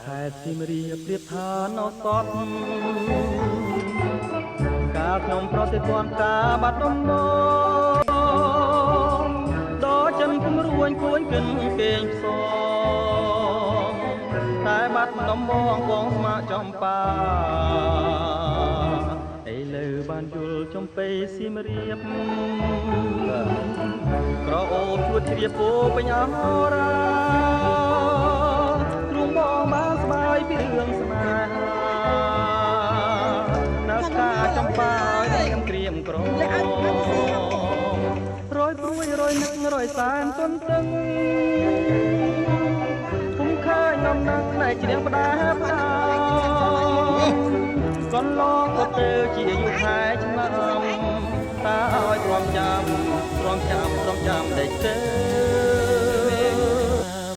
ខេត្តសៀមរាបប្រៀបឋានអសតកាលខ្ញុំប្រតិព័ន្ធការបាត់ដំបងដល់ចិនគំរួញគួញគិនគេងផ្សងតែបាត់ដំបងបងស្មាចំប៉ាឥឡូវបានយល់ចំពេសៀមរាបក្រអូបជួតជ្រាបពោពេញអរាទ្រូងបងបានស្បាយពីរឿងស្នេហានៅផ្កាចំប៉ាឲ្យខ្ញុំក្រៀមក្ររយព្រួយរយនឹករយសែនទន្ទឹងពុំឃើញនំនឹងណែច្រៀងផ្ដាផ្ដាកន្លងក៏ទៅជាយូរខែឆ្នាំតាឲ្យទ្រាំចាំទ្រាំចាំទ្រាំចាំដេកទៅ។